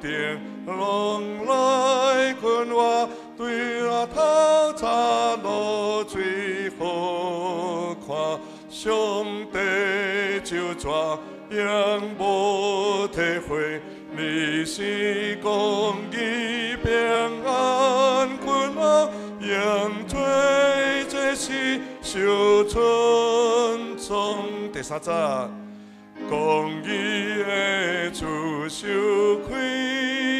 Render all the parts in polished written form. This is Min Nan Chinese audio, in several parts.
定，攏來困我，對我頭早露水好看，上帝咒詛永無體會，你是公義平安君王，用做這是受尊崇。第三節，公義的主受虧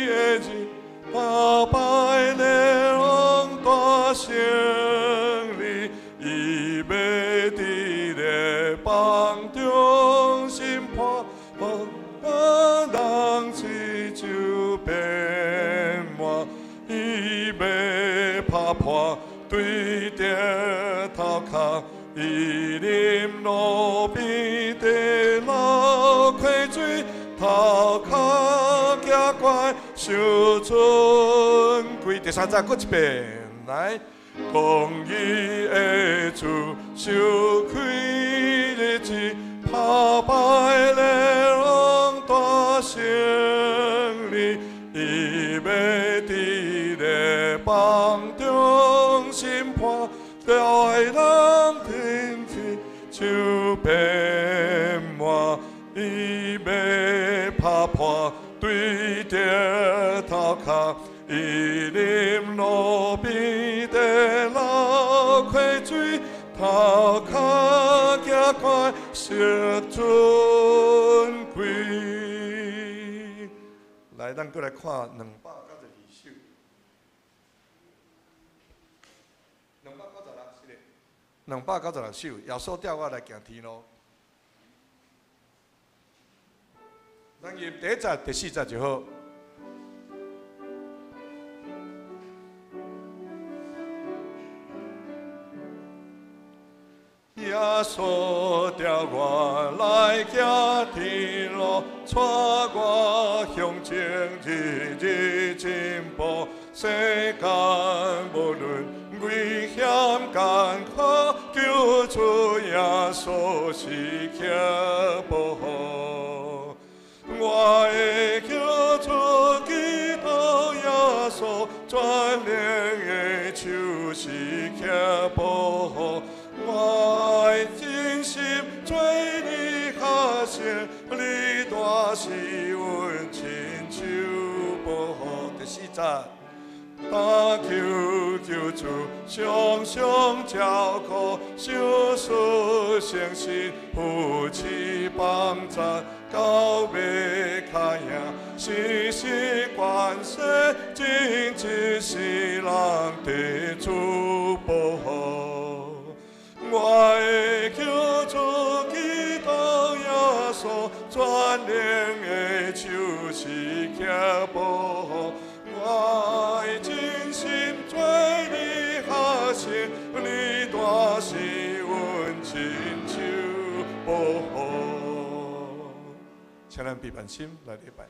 的日，打敗列王大勝利，伊欲佇列邦中審判，人喙就變滿，伊欲拍破對著頭殼，伊啉路邊的流溪水，頭殼行懸受尊貴。第三節，閣一遍來。公義的主受虧日子，拍敗列王大勝利，伊欲佇列邦中審判，對人天氣就變滿，伊欲拍破對著頭殼，伊啉路邊的流溪水，頭殼行懸受尊貴。來，咱閣來看292首，296是的，296首，耶穌帶我來行天路。咱入第一節、第四節就好。耶穌帶我來行天路，帶我向前日日進步。世間無論危險艱苦，救主耶穌時刻保護。我的救主基督耶穌，全能的手時刻保護。我愛真心做你學生，你大是阮親手保護。第四節，但求救主常常照顧，守守誠實，扶持幫助，到尾跤贏，時時關心，真一世人的主保護。我的救主基督耶穌，全能的手時刻保護。我愛真心做你學生，你大是阮親手保護。請咱閉目心來禮拜。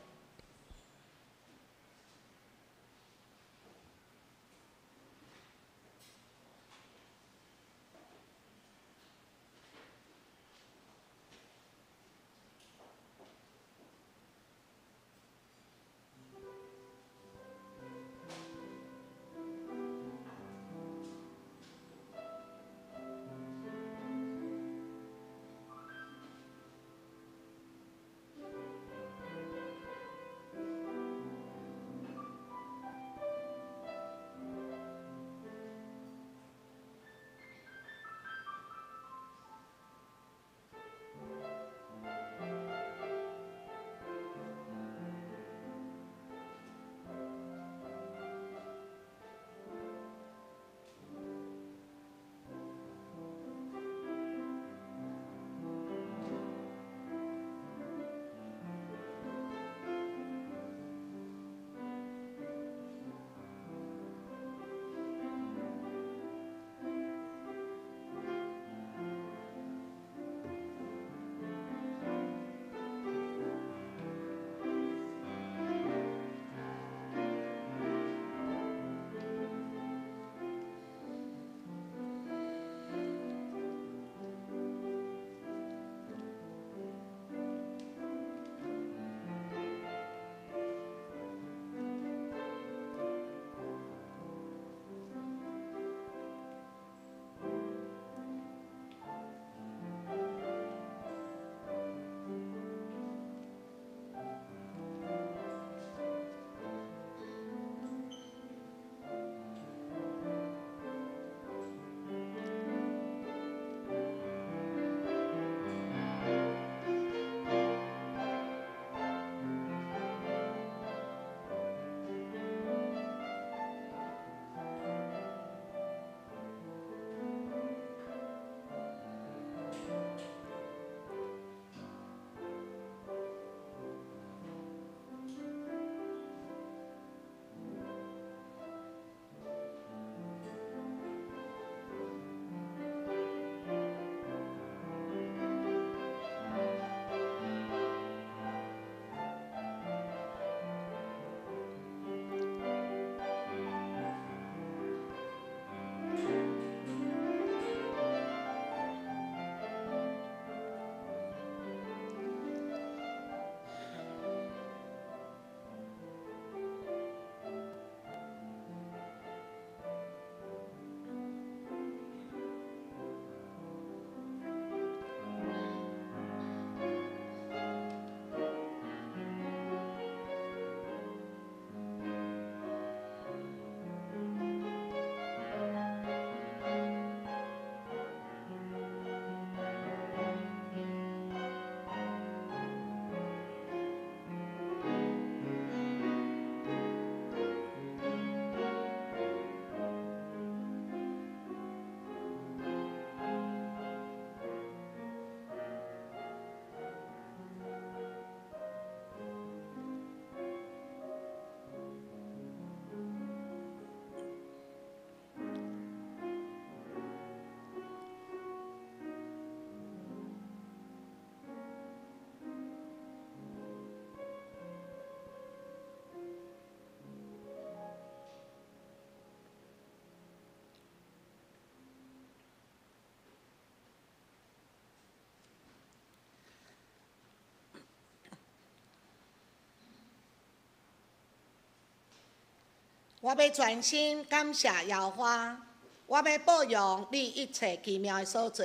我欲全心感謝耶和華，我欲報揚你一切奇妙的所做，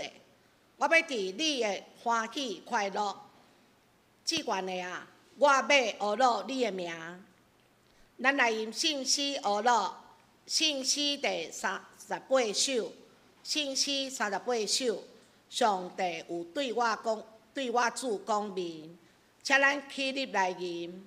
我欲佇你的歡喜快樂。至懸的啊，我欲阿樂你的名。咱來吟聖詩阿樂，聖詩第38首，聖詩三十八首。上帝有對我講，對我主講明，請咱起立來吟。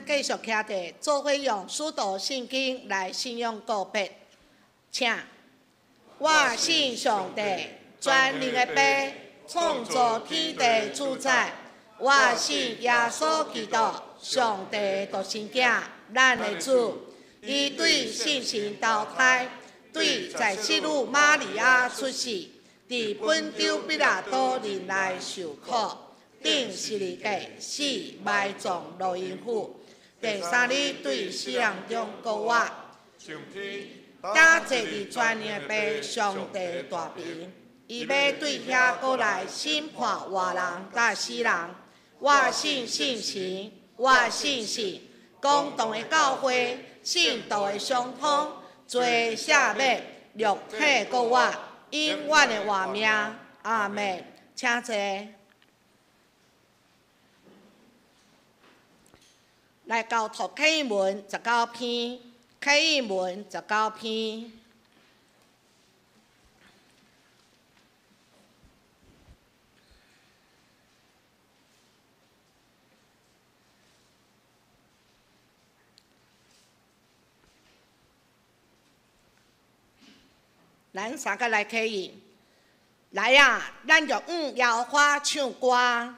繼續徛佇做伙用使徒信經來信仰告白，請。我信上帝，全能的父，創造天地主宰。我信耶穌基督，上帝的獨生囝，咱的主。伊對聖神投胎，對在聖女瑪利亞出世，佇本丟彼拉多忍耐受苦，釘十字架，死埋葬落陰府。第三日對死人中復活，加坐佇全能的父上帝大爿，伊欲對遐閣來審判活人佮死人。我信聖神，我信聖公同的教會，聖徒的相通，罪赦免，肉體復活，永遠的活命。阿們，請坐。來交託啟應文19篇，啟應文19篇。咱三个來啟應，來啊！咱就向耶和華唱歌。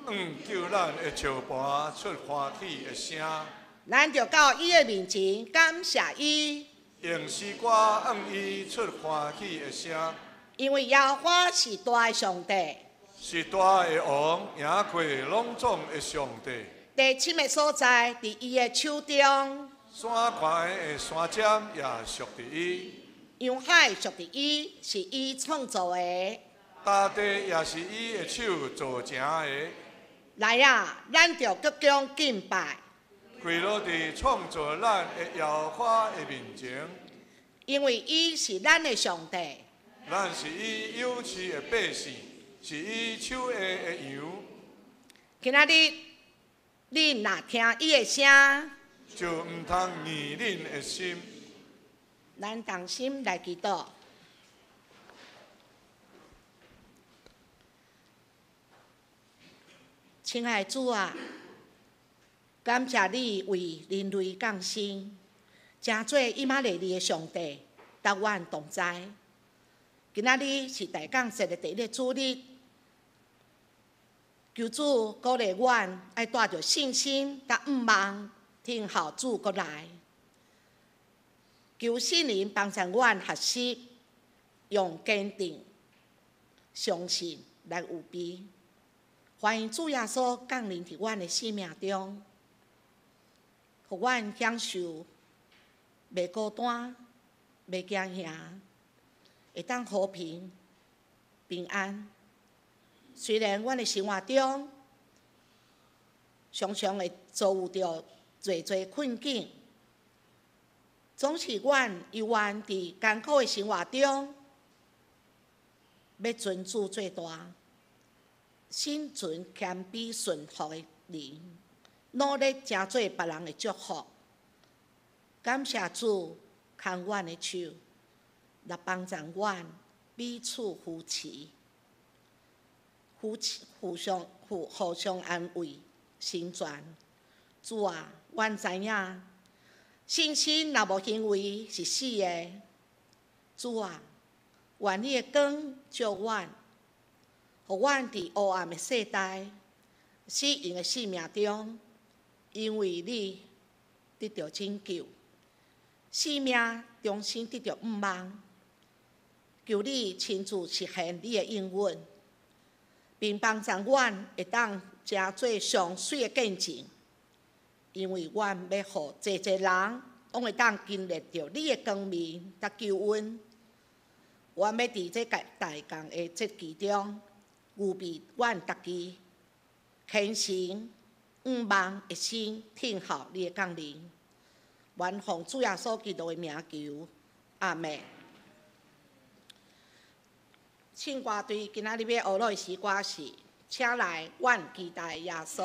叫咱的石盤出歡喜的聲。咱就到伊的面前感謝伊。用詩歌向伊出歡喜的聲。因為耶和華是大的上帝。是大的王，贏過攏總的上帝。地深的所在，佇伊的手中。山懸的山尖也屬佇伊。洋海屬佇伊，是伊創造的。大地也是伊的手造成的。來啊，咱就鞠躬敬拜。跪落佇創造咱的耶和華的面前。因為伊是咱的上帝。咱是伊養飼的百姓，是伊手下的羊。今仔日，恁若聽伊的聲，就毋通硬恁的心。咱同心來祈禱。親愛的主啊，感謝你為人類降生，成做以馬內利的上帝，佮阮同在。今仔日是大降節的第一个主日，求主鼓勵阮愛帶著信心佮向望，等候主閣來。求聖靈幫助阮學習，用堅定、相信來預備。歡迎主耶穌降臨佇阮的生命中，予阮享受袂孤單、袂驚嚇，會當和平、平安。雖然阮的生活中常常會遭遇著濟濟困境，總是阮猶原佇艱苦的生活中，欲尊主做大，心存謙卑順服的靈，努力成做別人的祝福。感謝主牽阮的手，來幫助阮彼此扶持、扶持、互相互互相安慰、成全。主啊，阮知影信心若無行為是死的。主啊，願你的光照阮，予阮佇黑暗的世代、死蔭的生命中，因為你得著拯救，生命重新得著向望。求你親自實現你的應允，並幫助阮會當成做上媠的見證，因為阮欲予濟濟人攏會當經歷著你的光明佮救恩。阮欲佇這個大降的節期中，預備阮家己虔誠向望的心，等候你的降臨。願奉主耶穌基督的名求，阿們。唱歌隊今仔日欲學落的詩歌是《請來，阮期待耶穌》。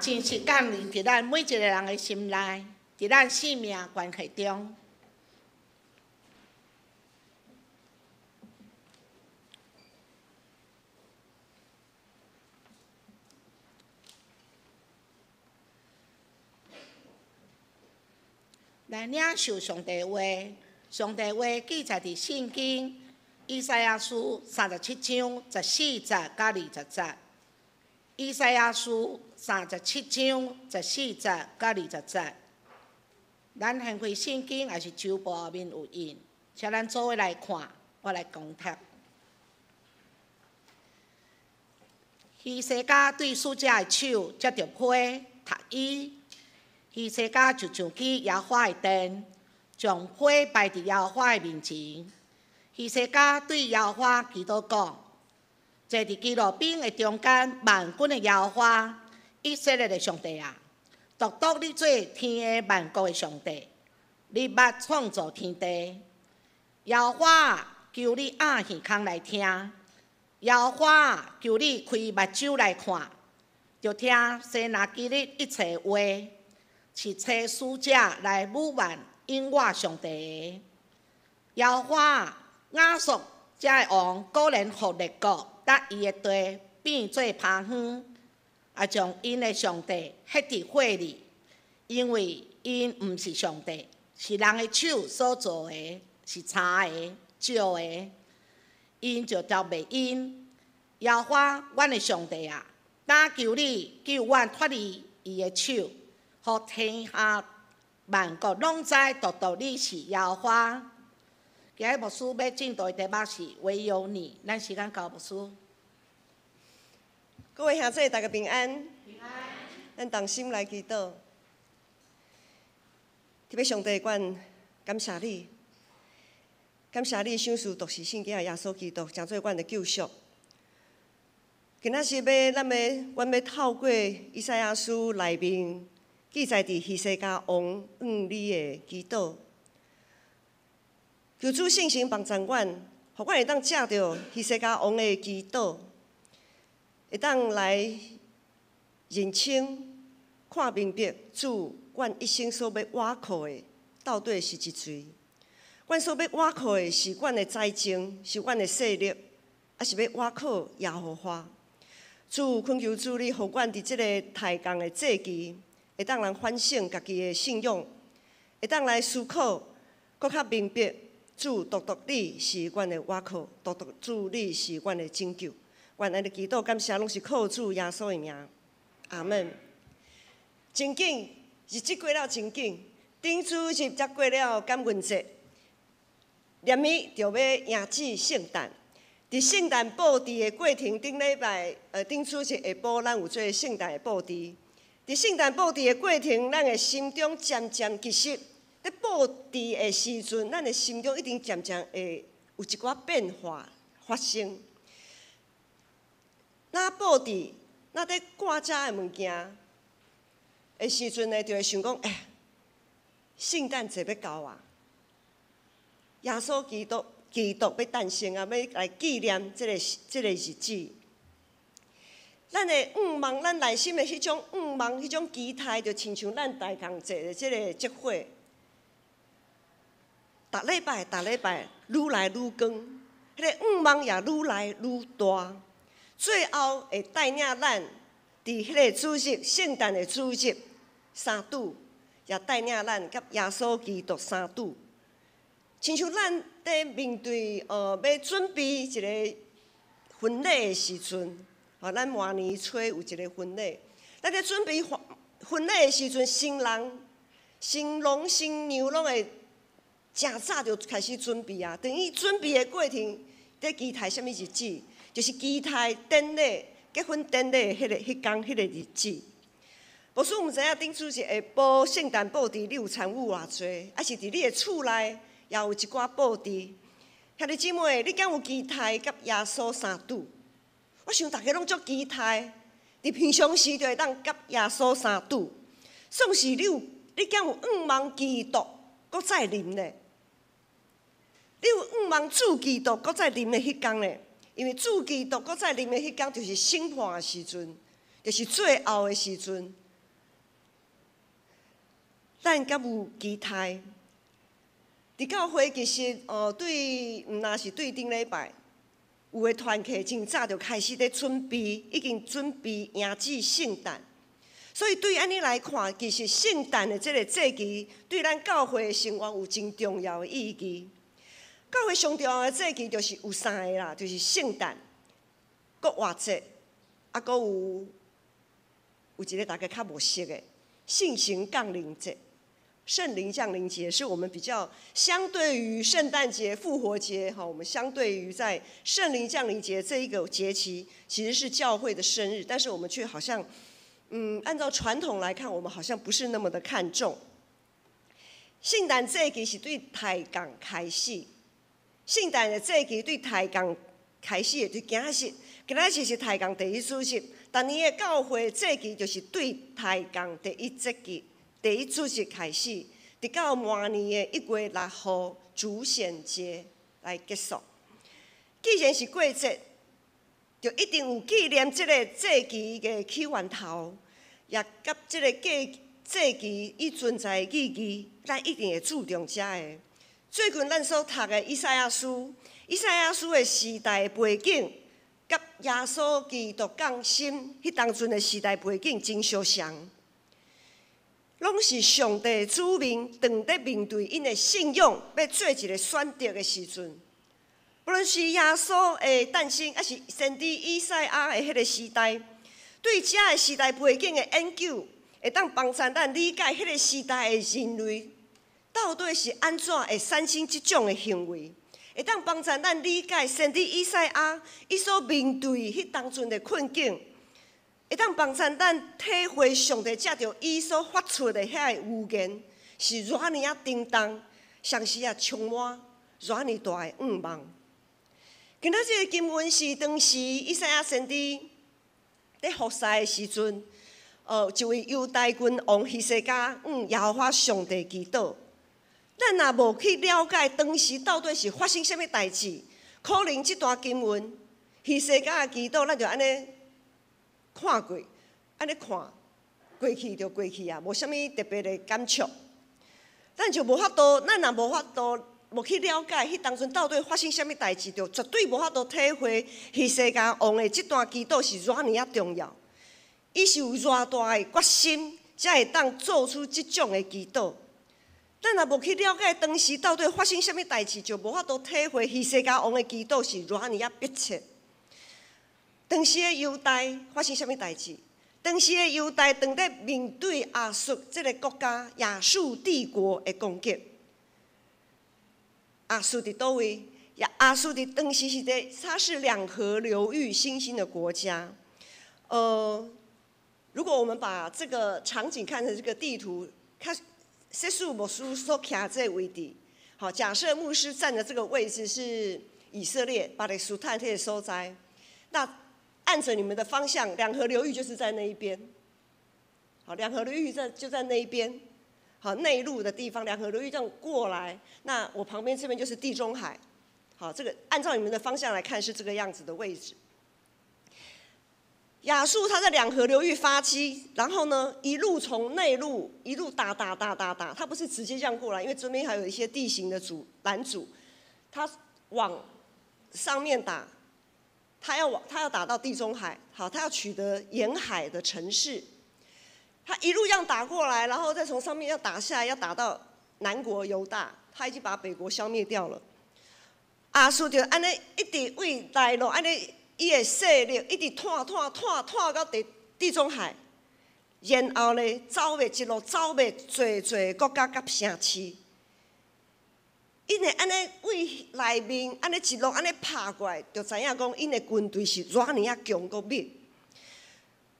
真實降臨佇咱每一個人的心內，佇咱性命關係中。來領受上帝話，上帝話記載佇聖經以賽亞書37章14節到20節。以賽亞書37章14節到20節。咱掀開聖經，抑是周報後面有印，請咱做伙來看，我來講讀。希西家對使者的手接著批讀伊。希西家就上去耶和華的殿，將批擺佇耶和華的面前。希西家對耶和華祈禱講：坐佇基路賓的中間，萬軍的耶和華，以色列的上帝啊！獨獨你做天下萬國的上帝，你捌創造天地。耶和華，求你掩耳孔來聽；耶和華，求你開目睭來看，著聽西拿基立一切話。是差使者來侮慢永活上帝的。耶和華，亞述這个王果然予列國佮伊的地變做拋荒，也將𪜶的上帝彼佇火裡，因為𪜶毋是上帝，是人的手所做的，是柴的、石的，𪜶就投袂𪜶。耶和華，阮的上帝啊，懇求你救阮脫離伊的手。予天下萬國攏知，獨獨你是耶和華。今日牧師欲進度的題目是唯有你。咱時間交牧師。各位兄弟，大家平安。平安。咱同心來祈禱。特別上帝，阮感謝你，感謝你賞賜獨生聖子耶穌基督，成做阮的救贖。今仔日欲，咱欲，阮欲透過以賽亞書內面記載佇希西家王向你的祈禱，求主聖神幫助阮，予阮會當藉著希西家王的祈禱，會當來認清、看明白主，阮一生所欲倚靠的到底是一誰？阮所欲倚靠的是阮的才情，是阮的勢力，抑是欲倚靠耶和華？主，懇求主，你予阮佇這个抬槓的祭期，會當人反省家己的信仰，會當來思考，閣較明白主獨獨你是阮的倚靠，獨獨主你是阮的拯救。阮按呢祈禱感謝，攏是靠主耶穌的名，阿們。真緊，日子過了真緊，頂主日才過了感恩節，連暝就欲迎接聖誕。佇聖誕布置的過程，頂禮拜，頂主日下晡，咱有做聖誕的布置。佇聖誕布置的過程，咱的心中漸漸其實，佇布置的時陣，咱的心中一定漸漸會有一寡變化發生。若布置，若佇掛遮的物件的時陣呢，就會想講，欸，聖誕節欲到啊，耶穌基督欲誕生啊，欲來紀念這個日子。咱的願望，咱內心的彼種願望、彼種期待，就親像咱大共節的這个節火，逐禮拜、逐禮拜愈來愈懸，彼个願望也愈來愈大，最後會帶領咱佇彼个主日、聖誕的主日相拄，也帶領咱佮耶穌基督相拄。親像咱佇面對欲準備一个婚禮的時陣。吼，咱明年初有一个婚禮，咱佇準備婚禮的時陣，新人、新郎、新娘攏會誠早就開始準備啊。等於準備的過程，佇期待啥物日子？就是期待典禮、結婚典禮的彼工、彼个日子。牧師毋知影頂主日下晡聖誕布置，你有參與偌濟？抑是佇你的厝內也有一寡布置？兄弟姊妹，你敢有期待佮耶穌相拄？我想大家攏足期待，佇平常時就會當佮耶穌相拄。算是你有，你敢有向望基督閣再臨呢？你有向望主基督閣再臨的彼工呢？因為主基督閣再臨的彼工，就是審判的時陣，就是最後的時陣。咱敢有期待？佇教會其實，對，毋若是對頂禮拜，有的團契真早就開始咧準備，已經準備迎接聖誕。所以對按呢來看，其實聖誕的這个節期，對咱教會的生活有真重要的意義。教會上重要的節期就是有三个啦，就是聖誕、復活節，啊，閣有一个大家較無熟的聖神降臨節。聖靈降臨節是我們比較相對於聖誕節、復活節，哈，我們相對於在聖靈降臨節這一個節期，其實是教會的生日，但是我們卻好像，按照傳統來看，我們好像不是那麼的看重。聖誕節其實對抬槓開始，聖誕的節期對抬槓開始的，就今仔日，今仔日是抬槓第一主日，逐年的教會節期就是對抬槓第一節期。第一主日開始，直到明年的1月6號主顯節來結束。既然是過節，就一定有紀念這个節期的起源頭，也佮這个節期伊存在的意義，咱一定會注重遮个。最近咱所讀的以賽亞書，以賽亞書的時代背景，佮耶穌基督降生彼當陣的時代背景真相像。攏是上帝子民當咧面對𪜶的信仰，欲做一个選擇的時陣，不論是耶穌的誕生，抑是先知以賽亞的彼个時代，對遮个時代背景的研究，會當幫助咱理解彼个時代的人類到底是按怎會產生這種的行為，會當幫助咱理解先知以賽亞伊所面對彼當陣的困境。會當幫助咱體會上帝藉著伊所發出的遐个預言是偌爾仔沉重，同時也充滿偌爾大的向望。今仔這个經文是當時以賽亞先知佇服侍的時陣，一位猶大君王希西家向耶和華上帝祈禱。咱若無去了解當時到底是發生啥物代誌，可能這段經文希西家的祈禱，咱就按呢看過，按呢看過去就過去啊，無啥物特別的感觸。咱就無法度，咱若無法度，無去了解彼當陣到底發生啥物代誌，就絕對無法度體會希西家王的這段祈禱是偌爾仔重要。伊是有偌大的決心，才會當做出這種的祈禱。咱若無去了解當時到底發生啥物代誌，就無法度體會希西家王的祈禱是偌爾仔迫切。當時的猶大發生啥物代誌？當時的猶大當咧面對亞述這个國家亞述帝國的攻擊。亞述佇佗位？亞述佇當時是佇，它是兩河流域新興的國家。如果我們把這個場景看成這個地圖，看設使牧師所徛這個位置，好，假設牧師站的這個位置是以色列巴勒斯坦這個所在，那按着你們的方向，兩河流域就是在那一邊。好，兩河流域就在那一邊。好，內陸的地方，兩河流域這樣過來，那我旁邊這邊就是地中海。好，這個按照你們的方向來看是這個樣子的位置。亞述他在兩河流域發跡，然後呢，一路從內陸一路打打打打打，他不是直接這樣過來，因為這邊還有一些地形的阻攔阻，他往上面打。他要打到地中海，好，他要取得沿海的城市，他一路這樣打過來，然後再從上面要打下來，要打到南國猶大，他已經把北國消滅掉了。亞述就按呢一直對內陸，按呢伊的勢力一直拖拖拖拖到地中海，然後呢，走滅一路走滅濟濟國家佮城市。𪜶會按呢對內面按呢一路按呢拍過來，就知影講𪜶的軍隊是偌爾仔強閣密。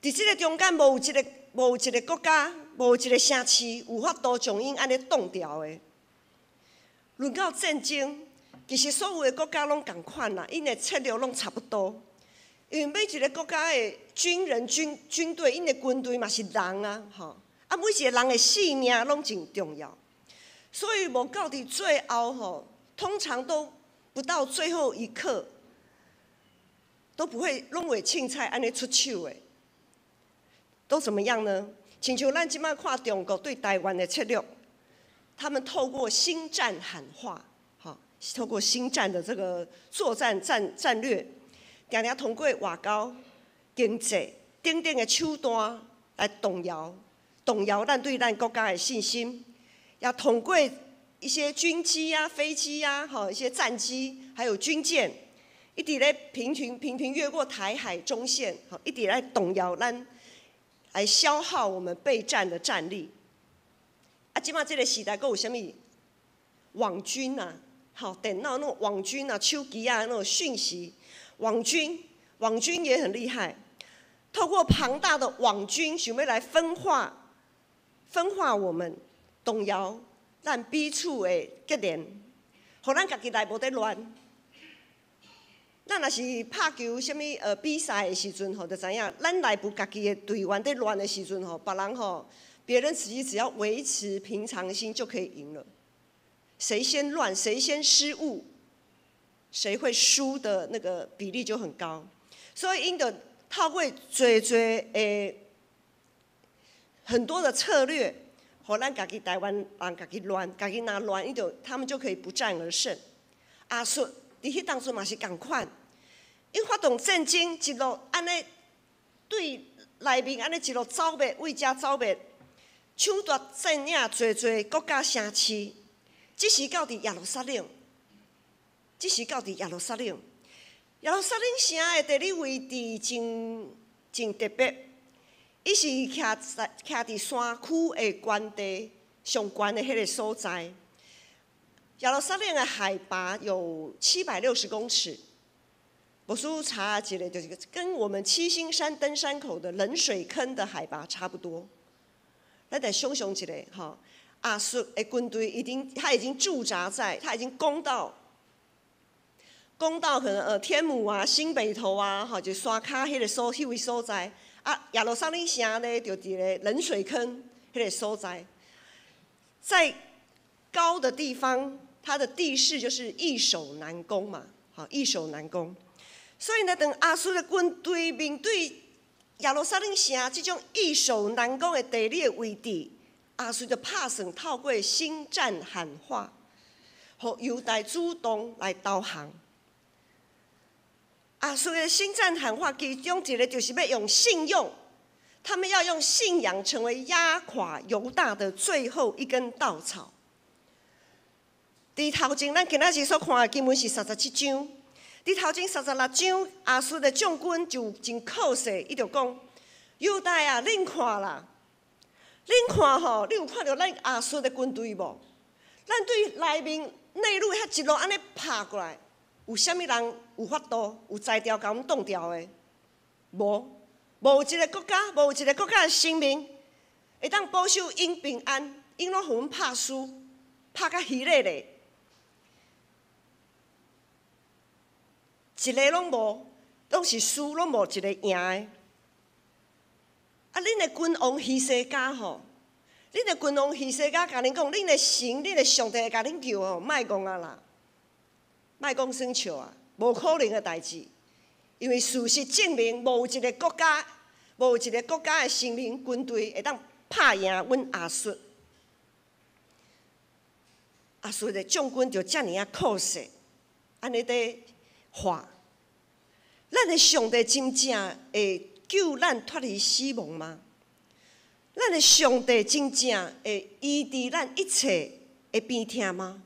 佇這个中間無一个國家，無一个城市有法度將𪜶按呢擋牢的。論到戰爭，其實所有的國家攏仝款啦，𪜶的策略攏差不多。因為每一个國家的軍人、軍隊，𪜶的軍隊嘛是人啊，吼啊，每一个人的性命攏真重要。所以無到佇最後吼，通常都不到最後一刻，都不會攏會凊彩按呢出手的。都怎麼樣呢？親像咱這擺看中國對台灣的策略，他們透過心戰喊話，吼，透過心戰的這個作戰戰略，定定通過外交、經濟等等的手段來動搖咱對咱國家的信心，也通過一些軍機啊、飛機啊、吼一些戰機，還有軍艦，一直咧頻頻頻頻越過台海中線，吼，一直來動搖咱，來消耗我們備戰的戰力。啊，這擺這個時代，閣有啥物網軍啊？好，電腦那種網軍啊、手機啊那種訊息，網軍，網軍也很厲害，透過龐大的網軍，想欲來分化我們，動搖咱彼此的結連，予咱家己內部佇亂。咱若是拍球啥物比賽的時陣吼，就知影，咱內部家己的隊員佇亂的時陣吼，別人吼，別人其實只要維持平常心就可以贏了。誰先亂，誰先失誤，誰會輸的那個比例就很高。所以𪜶就透過濟濟的很多的策略，予咱家己台灣人家己亂，家己若亂，𪜶就他們就可以不戰而勝。亞述佇彼當陣嘛是仝款，𪜶發動戰爭一路按呢對內面按呢一路走滅，為遮走滅，搶奪佔領濟濟國家城市，這時到佇耶路撒冷，這時到佇耶路撒冷，耶路撒冷城的地理位置真真特別，伊是徛佇山區的高地上懸的彼个所在。耶路撒冷的海拔有760公尺，牧師查一下，就是跟我們七星山登山口的冷水坑的海拔差不多。咱來想像一下，吼，亞述的軍隊已經，他已經駐紮在，他已經攻到可能天母啊、新北投啊，吼，就山跤彼个所彼位所在。啊，耶路撒冷城呢，就佇咧冷水坑彼个所在，在高的地方。它的地勢就是易守難攻嘛，好，易守難攻。所以呢，當亞述的軍隊面對耶路撒冷城這種易守難攻的地理的位置，亞述就拍算透過心戰喊話，予猶大主動來投降。亞述的心戰喊話，其中一個就是欲用信用，他們要用信仰成為壓垮猶大的最後一根稻草。佇頭前，咱今仔日所看的經文是37章。佇頭前36章，亞述的將軍就真可惜，伊就講：猶大啊，恁看啦，恁看吼，你有看著咱亞述的軍隊無？咱對內面內陸遐一路按呢拍過來，有啥物人有法度、有才調共阮擋牢的？無，無一個國家，無一個國家的神明會當保守𪜶平安，𪜶攏予阮拍輸，拍甲稀咧咧。一個攏無，攏是輸，攏無一個贏的。啊，恁的君王希西家吼，恁的君王希西家共恁講，恁的神、恁的上帝會共恁救吼，莫講啊啦，莫講耍笑啊，無可能的代誌。因為事實證明，無一個國家，無一個國家的神明軍隊會當拍贏阮亞述。亞述的將軍就遮爾仔可惜，按呢佇話，咱的上帝真正會救咱脫離死亡嗎？咱的上帝真正會醫治咱一切的病痛嗎？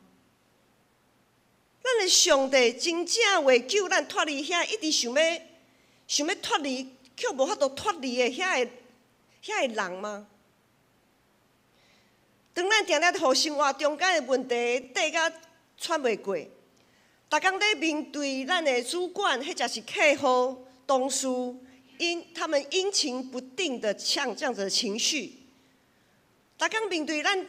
咱的上帝真正會救咱脫離遐一直想欲脫離，卻無法度脫離的遐個人嗎？當咱定定予生活中間的問題綴甲喘袂過，逐工咧面對咱的主管，或者是客戶、同事，因他們陰晴不定的像這樣子的情緒，逐工面對咱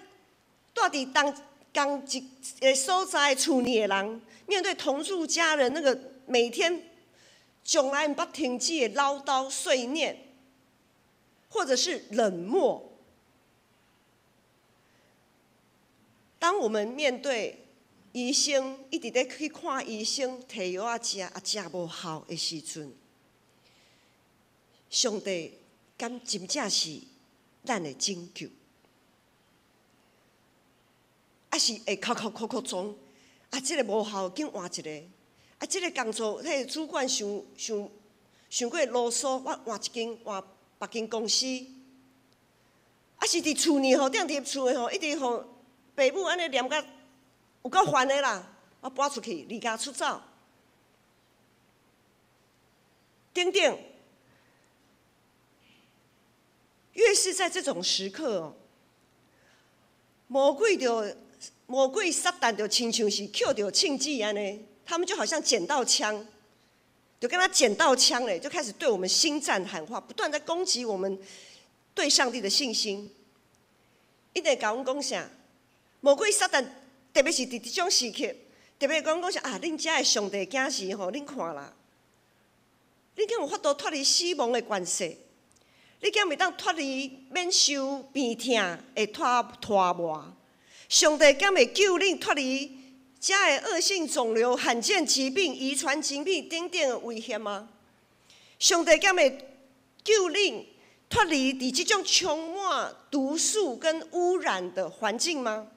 住佇同仝一个所在厝裡的人，面對同住家人那個每天從來毋捌停止的嘮叨碎念，或者是冷漠。當我們面對醫生一直咧去看醫生，提藥仔食，啊食無效的時陣，上帝敢真正是咱的拯救，抑是会哭哭哭哭装，啊，這个無效，緊換一个，啊，這个工作，彼个主管傷傷傷過囉嗦，我換一間，換別間公司。啊是佇厝呢吼，踮佇厝的吼，一直予爸母按呢念甲有夠煩的啦，我搬出去，離家出走，等等。越是在這種時刻哦，魔鬼撒旦就親像是抾著槍子按呢，他們就好像撿到槍，就敢若撿到槍咧，就開始對我們心戰喊話，不斷在攻擊我們對上帝的信心。伊會共阮講啥？魔鬼撒旦特別是佇這種時刻，特別講講啥啊？恁遮的上帝囝是吼，恁看啦，恁敢有法度脫離死亡的權勢？你敢會當脫離免受病痛的拖磨？上帝敢會救恁脫離遮个惡性腫瘤、罕見疾病、遺傳疾病等等的危險嗎？上帝敢會救恁脫離佇這種充滿毒素跟污染的環境嗎？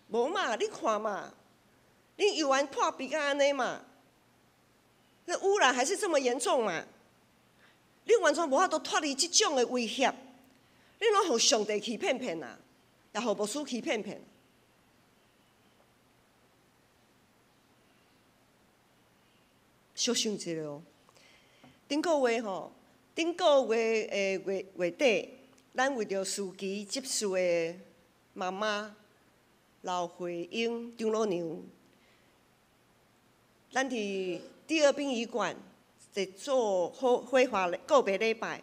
無嘛，你看嘛，恁猶原破病甲按呢嘛，那污染還是這麼嚴重嘛？你完全無法度脫離這種的威脅，你攏予上帝欺騙騙啊，也予牧師欺騙騙。小想一下哦，頂個月吼，頂個月的月月底，咱為著司機執事的媽媽劉慧英張老娘，咱佇第二殯儀館在做火化告別禮拜，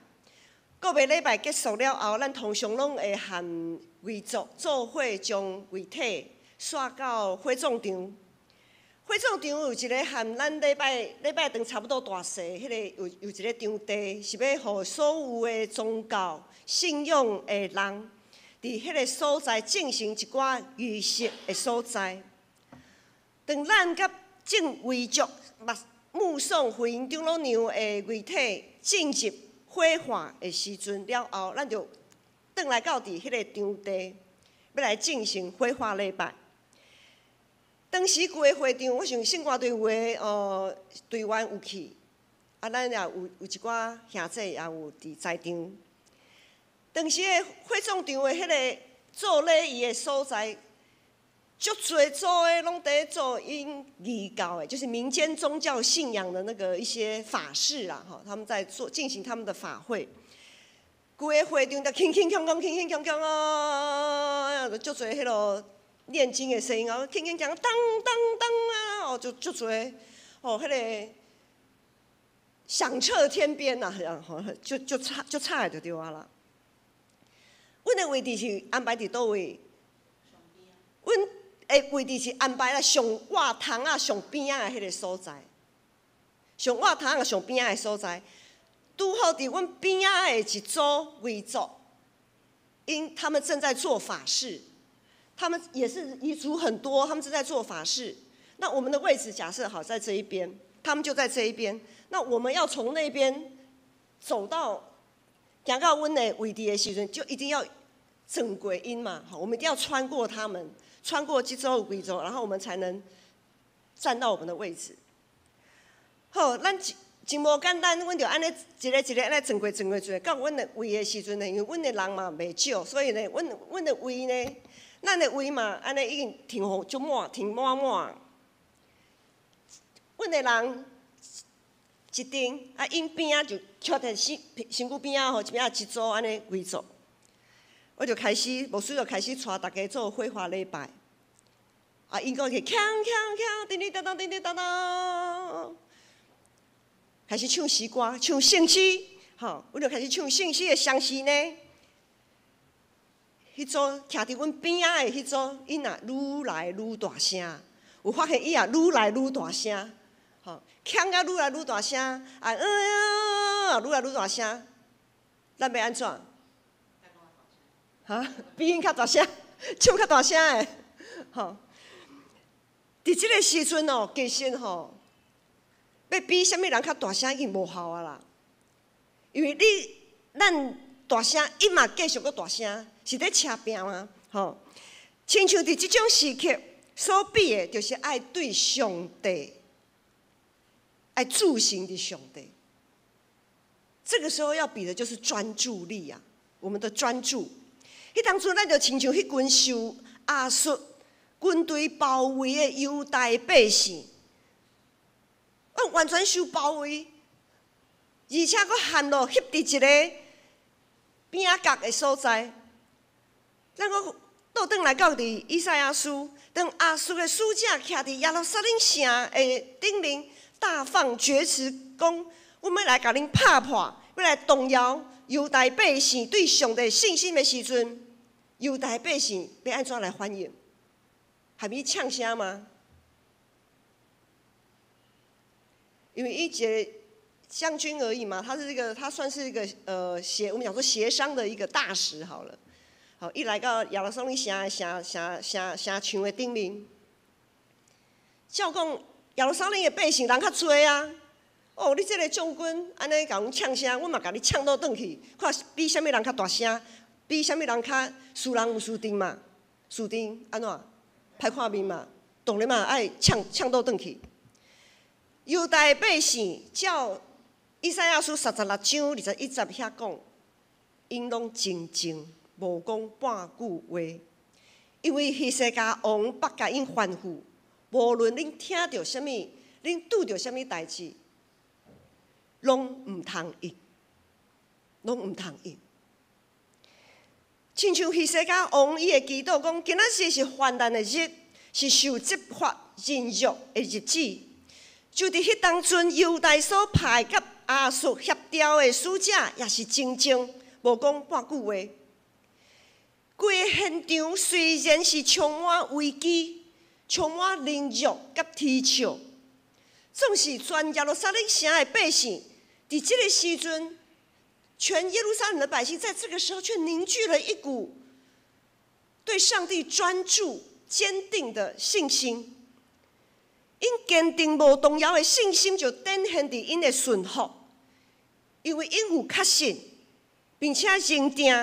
告別禮拜結束了後，咱通常攏會和遺族做伙將遺體徙到火葬場。火葬場有一个和咱禮拜堂差不多大細，彼个有一个場地，是欲予所有的宗教信仰的人，佇彼个所在進行一寡儀式的所在。當咱佮眾遺族目送惠英長老娘的遺體進入火化的時陣了後，咱就轉來到佇彼個場地，欲來進行火化禮拜。當時規个會場，我想聖歌隊有的隊員有去，啊，咱也有一寡兄弟也有佇在場。當時的火葬場的彼个做禮儀的所在，足濟組的攏佇做𪜶異教的，就是民間宗教信仰的那個一些法事啦，吼，他們在做進行他們的法會。規个會場就鏗鏗鏘鏘，鏗鏗鏘鏘啊，足濟彼囉念經的聲音啊，鏗鏗鏘，當當當啊，哦，就足濟，哦，彼个響徹天邊呐，吼，就吵就吵的就對啊啦。阮的位置是安排佇佗位？阮的位置是安排咧上倚窗仔上邊仔的彼个所在，上倚窗仔上邊仔的所在，拄好佇阮邊仔的一組遺族，𪜶他們正在做法事，他們也是遺族很多，他們正在做法事。那我們的位置假設好在這一邊，他們就在這一邊。那我們要從那邊走到行到阮的位置的時陣，就一定要轉過𪜶嘛，好，我們一定要穿過他們。穿過這組遺族，然後我們才能站到我們的位置。好，咱真無簡單，阮就按呢一个一个按呢轉過轉過轉，到阮的位的時陣呢，因為阮的人嘛袂少，所以呢，阮的位呢，咱的位嘛按呢已經停予足滿，停滿滿。阮的人一陣，啊，𪜶邊仔就徛佇身軀邊仔吼，一邊仔一組按呢圍坐。我就開始，牧師就開始帶大家做火化禮拜。啊，𪜶閣去鏘鏘鏘，叮叮當當，叮叮當當，開始唱詩歌，唱聖詩，吼，阮就開始唱聖詩的相時呢，彼組徛佇阮邊仔的彼組，𪜶也愈來愈大聲，有發現伊也愈來愈大聲，吼，鏘甲愈來愈大聲，啊，愈來愈大聲，咱欲按怎？哈，比𪜶較大聲，唱較大聲的，吼。佇這個時陣哦，其實吼，欲比啥物人較大聲已經無效啊啦。因為咱大聲，伊嘛繼續閣大聲，是咧車拚嗎？吼，親像佇這種時刻所比的，就是愛對上帝，愛注心佇上帝。這個時候要比的就是專注力啊，我們的專注。彼當陣咱就親像彼群受亞述軍隊包圍的猶大百姓，完全受包圍，而且閣陷落翕佇一个邊仔角的所在。咱閣倒轉來到佇以賽亞書，當亞述的使者徛佇耶路撒冷城的頂面，大放厥詞，講：阮欲來共恁拍破，欲來動搖猶大百姓對上帝信心的時陣，猶大百姓欲按怎來反應？含伊嗆聲嗎？因為伊一个將軍而已嘛，他是一個，他算是一個我們講說協商的一個大使好了。好，伊來到耶路撒冷城城城城城牆的頂面，照講耶路撒冷的百姓人較濟啊。哦，你這个將軍按呢共阮嗆聲，阮嘛共你嗆倒轉去，看比啥物人較大聲，比啥物人較輸人毋輸陣嘛，輸陣按怎？歹看面嘛，當然嘛愛嗆嗆倒轉去。猶大百姓照以賽亞書36章21節遐講，𪜶攏靜靜，無講半句話，因為希西家王捌共𪜶吩咐，無論恁聽著啥物，恁拄著啥物代誌，攏毋通應，攏毋通應。親像希西家王伊會祈禱講，今仔日是患難的日，是受責罰忍辱的日子。就佇彼當陣，猶大所派佮亞述協調的使者，也是靜靜，無講半句話。規个現場雖然是充滿危機、充滿凌辱佮啼笑，總是全耶路撒冷城的百姓，佇這个時陣，全耶路撒冷的百姓在這個時候卻凝聚了一股對上帝專注、堅定的信心。𪜶堅定無動搖的信心就展現佇𪜶的順服，因為𪜶有確信，並且認定，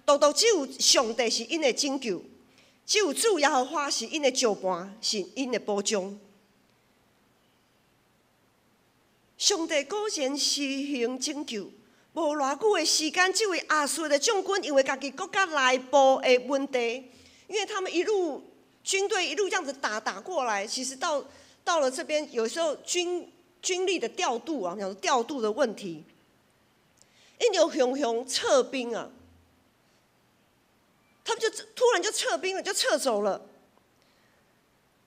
獨獨只有上帝是𪜶的拯救，只有主耶和華是𪜶的石盤，是𪜶的保障。上帝果然施行拯救，無偌久的時間，這位亞述的將軍因為家己國家內部的問題，因為他們一路軍隊一路這樣子打打過來，其實到了這邊，有時候軍力的調度啊，講調度的問題，𪜶就雄雄撤兵啊，他們就突然就撤兵了，就撤走了。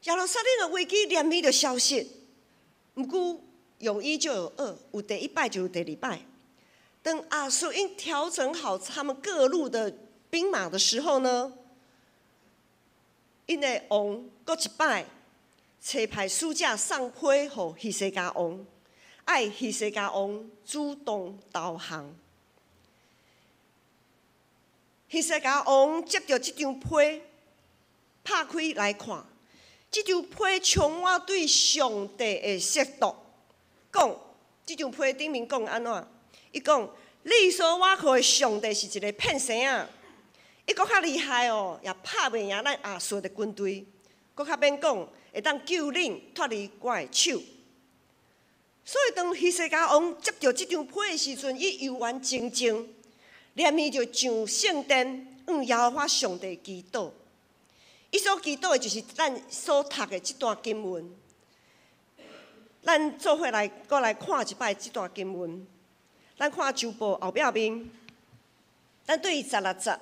耶路撒冷的危機連綿就消失，毋過有一就有二，有第一擺就有第二擺。等亞述𪜶調整好他們各路的兵馬的時候呢，𪜶的王閣一擺。差派使者送批予希西家王，愛希西家王主動投降。希西家王接著這張批，拍開來看，這張批充滿對上帝的褻瀆。講，這張批頂面講按怎？伊講，你所倚靠的上帝是一个騙生仔，伊閣較厲害哦，也拍袂贏咱亞述的軍隊，閣較免講會當救恁脫離我的手。所以當希西家王接著這張批的時陣，伊猶原靜靜，連續就上聖殿向耶和華上帝祈禱。伊所祈禱的就是咱所讀的這段經文。咱做伙來，閣來看一擺這段經文。咱看周報後壁面，咱對16節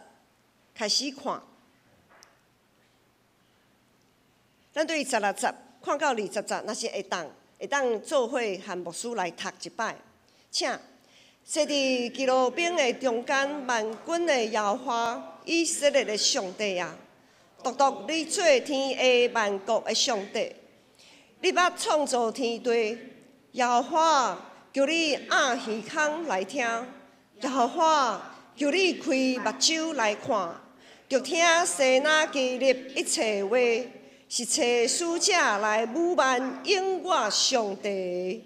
開始看。咱對16節看到20節，若是會當做伙和牧師來讀一擺，請。坐佇基路伯的中間，萬軍的耶和華，以色列的上帝啊，獨獨你做天下萬國的上帝，你捌創造天地，耶和華求你掩耳孔來聽，耶和華求你開目睭來看，著聽西拿基立一切話，是差使者來侮慢永活上帝，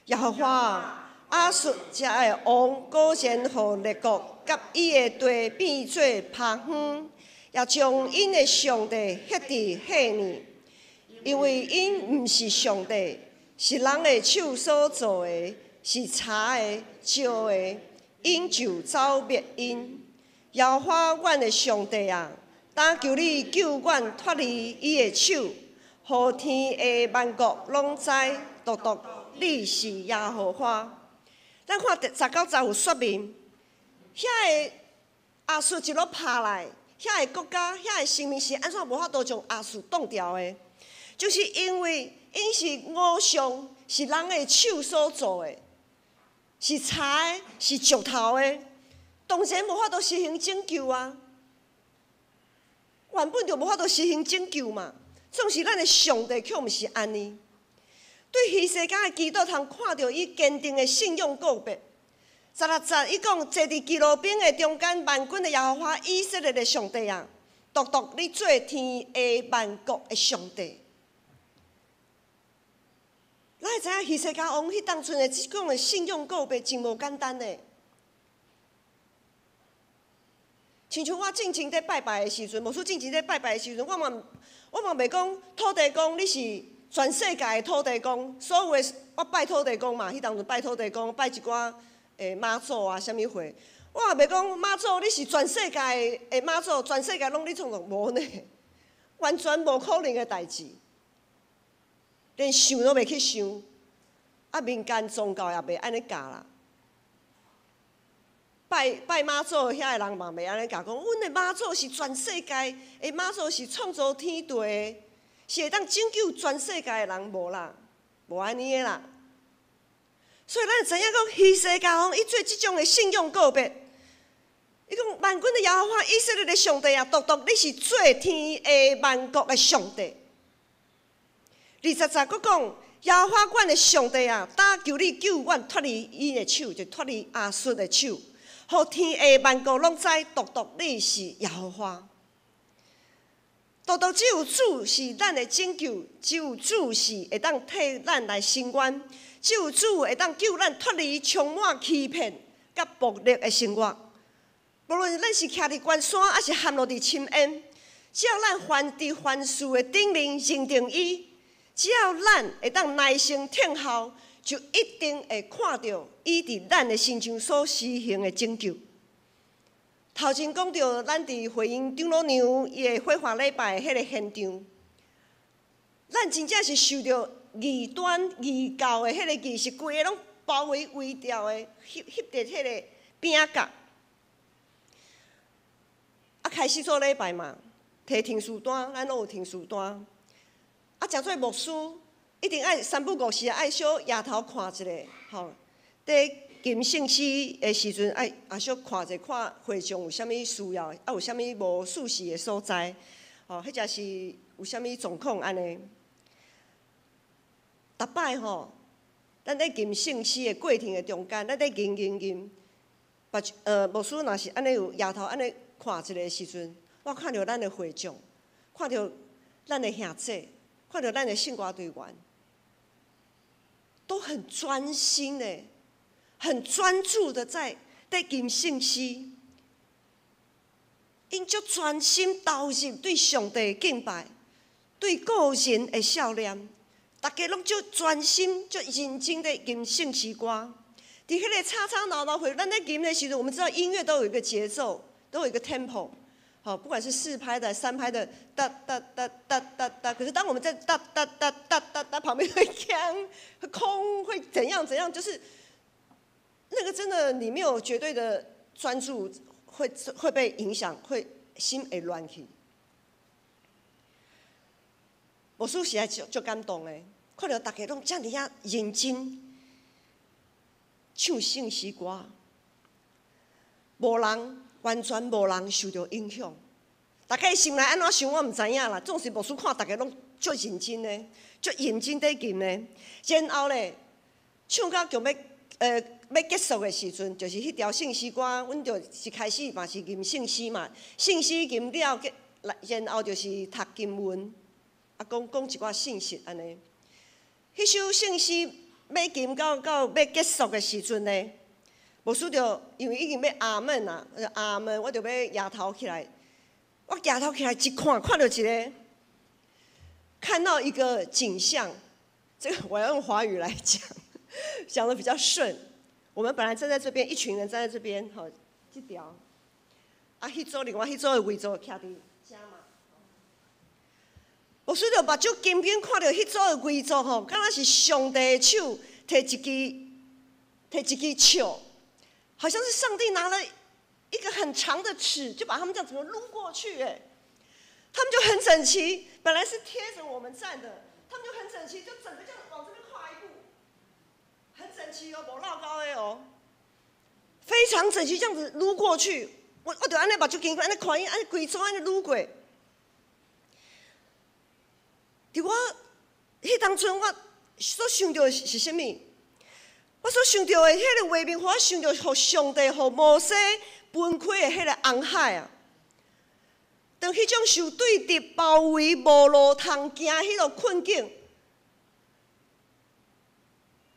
耶和華。亞述遮的王果然予列國佮伊的地變做拋荒，也將𪜶的上帝歇佇後面，因為𪜶毋是上帝，是人的手所做的，是柴的、石的，𪜶就走滅𪜶。耶和華阮的上帝啊，懇求你救阮脫離伊的手，予天下萬國攏知，獨獨你是耶和華。咱看第十九節有說明，遐个亞述一路拍來，遐个國家、遐个生命是按怎無法度將亞述擋牢的？就是因為𪜶是偶像，是人的手所做的，是柴的，是石頭的，當然無法度實行拯救啊！原本就無法度實行拯救嘛。總是咱的上帝卻毋是按呢。對希西家的祈禱，通看著伊堅定的信仰告白。16節，伊講坐佇基路伯的中間，萬軍的耶和華以色列的上帝啊，獨獨你做天下萬國的上帝。咱會知影希西家王彼當陣的這種的信仰告白，真無簡單的。親像我進前佇拜拜的時陣，牧師進前佇拜拜的時陣，我嘛袂講土地公你是全世界的土地公，所有的我拜土地公嘛，彼當陣拜土地公，拜一寡媽祖啊，啥物貨，我也袂講媽祖你是全世界的媽祖，全世界攏你創造無呢，完全無可能的代誌，連想都袂去想，啊，民間宗教也袂按呢教啦。拜拜媽祖遐个人嘛袂按呢教，講阮的媽祖是全世界的媽祖，是創造天地的。是會當拯救全世界的人無啦，無按呢的啦。所以咱知影講，希西家王伊做這種的信仰告白，伊講萬軍的耶和華以色列的上帝啊，獨獨你是做天下萬國的上帝。20節閣講，耶和華阮的上帝啊，懇求你救阮脫離𪜶的手，就脫離亞述的手，予天下萬國攏知，獨獨你是耶和華。獨獨只有主是咱的拯救，只有主是會當替咱來伸冤，只有主會當救咱脫離充滿欺騙佮暴力的生活。無論咱是徛佇懸山，抑是陷落佇深淵，只要咱凡佇凡事的頂面認定伊，只要咱會當耐心等候，就一定會看著伊佇咱的身上所施行的拯救。頭前講著，咱佇回應長老娘伊的火化禮拜彼个現場，咱真正是受著異端異教的彼个儀式，規个攏包圍圍牢的，翕翕佇彼个邊仔角。啊，開始做禮拜嘛，提停書單，咱攏有停書單。啊，誠濟牧師一定愛三不五時愛小抬頭看一下，吼，佇吟聖詩的時陣，愛也小看者看會眾有啥物需要，啊有啥物無舒適的所在，吼，彼者是有啥物狀況按呢。逐擺吼，咱佇吟聖詩的過程的中間，咱佇吟吟吟，牧師若是按呢有抬頭按呢看一下的時陣，我看著咱的會眾，看著咱的兄姊，看著咱的聖歌隊員，都很專心的。很專注的在吟聖詩，𪜶足專心投入對上帝的敬拜，對個人的數念，大家攏足專心、足認真的吟聖詩歌。佇彼个吵吵鬧鬧會，咱咧吟的時陣，我們知道音樂都有一個節奏，都有一個 tempo，好，不管是四拍的、三拍的，噠噠噠噠噠噠。可是當我們在噠噠噠噠噠噠，旁邊會鏘、會空、會怎樣怎樣，就是那個真的你沒有絕對的專注，會被影響，會心會亂去。牧師實在足感動的，看著大家攏遮爾仔認真唱聖詩歌，無人完全無人受著影響。大家心內按怎想，我毋知影啦。總是牧師看大家攏足認真的，足認真佇吟的。然後咧，唱到強欲欲結束的時陣，就是彼條聖詩歌，阮就一開始嘛是吟聖詩嘛，聖詩吟了，然後就是讀經文，啊，講講一寡信息按呢。彼首聖詩尾金到欲結束的時陣呢，牧師就因為已經欲阿門啊，阿門，我就欲舉頭起來。我舉頭起來一看，看著一个，看到一個景象。這個我要用華語來講，講得比較順。我們本來站在這邊，一群人站在這邊，吼，這條。啊，彼組另外彼組的圍座徛佇遮嘛。牧師就目睭緊緊看著彼組的圍座吼，敢若是上帝的手提一支提一支尺，好像是上帝拿了一個很長的尺，就把他們這樣子擼過去，哎，他們就很整齊，本來是貼着我們站的，他們就很整齊，就整個這樣往這邊跨一步，很整齊哦，無落溝的哦，非常整齊，這樣子擼過去，我就按呢目睭緊緊按呢看伊，按呢規組按呢擼過。佇我彼當陣，我所想著的是啥物？我所想著的彼个畫面，予我想著予上帝予摩西分開的彼个紅海啊。當彼種受對敵包圍、無路通行彼个困境，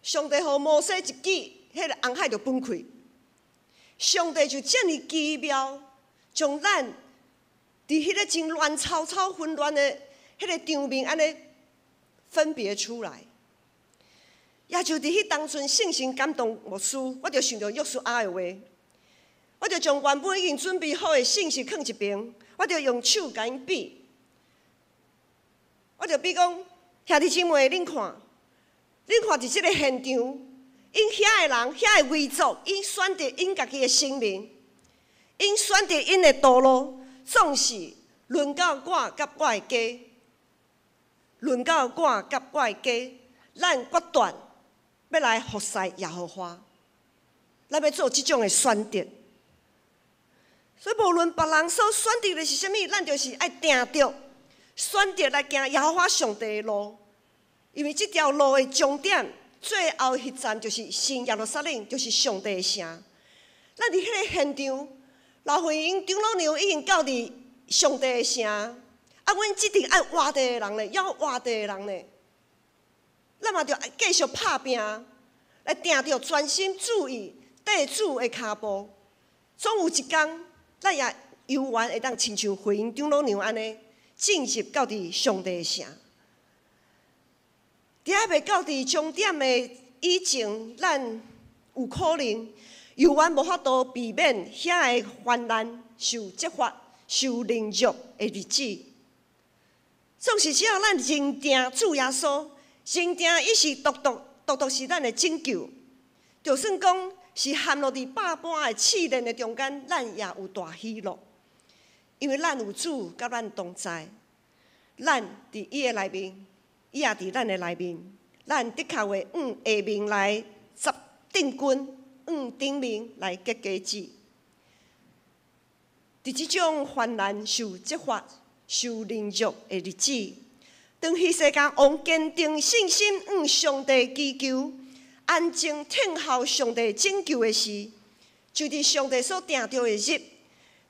上帝予摩西一指，彼个紅海就分開。上帝就遮爾奇妙，將咱佇彼个真亂糟糟、混亂的彼个場面，按呢分別出來。也就佇彼當陣，聖神感動牧師，我就想著約書亞的話，我就將原本已經準備好的信息囥一邊，我就用手共𪜶比，我就比講，兄弟姊妹，恁看，恁看佇這个現場，𪜶遐的人，遐的遺族，𪜶選擇𪜶家己的生命，𪜶選擇𪜶的道路，總是輪到我佮我的家，輪到我佮我的家，咱決斷欲來服侍耶和華，咱欲做這種的選擇。所以無論別人所選擇的是啥物，咱就是愛定著選擇來行耶和華上帝的路，因為這條路的終點，最後彼站就是新耶路撒冷，就是上帝的城。咱佇彼个現場，老惠英長老娘已經到佇上帝的城，啊，阮這陣愛活著的人咧，猶活著的人咧，咱嘛著愛繼續拍拚，來定著專心注意綴主的跤步。總有一工，咱也猶原會當親像惠英長老娘按呢，進入到佇上帝的城。佇猶未到佇終點的以前，咱有可能猶原無法度避免遐个患難、受責罰、受凌辱的日子。總是只要咱認定主耶穌，認定伊是獨獨獨獨是咱的拯救，就算講是陷落佇百般的試煉的中間，咱也有大喜樂，因為咱有主佮咱同在，咱佇伊的內面，伊也佇咱的內面，咱的確會往下面來執頂根，往頂面來結果子。佇這種患難、受責罰、受凌辱的日子，當希西家王堅定信心向上帝祈求，安靜等候上帝拯救的時，就佇上帝所定著的日，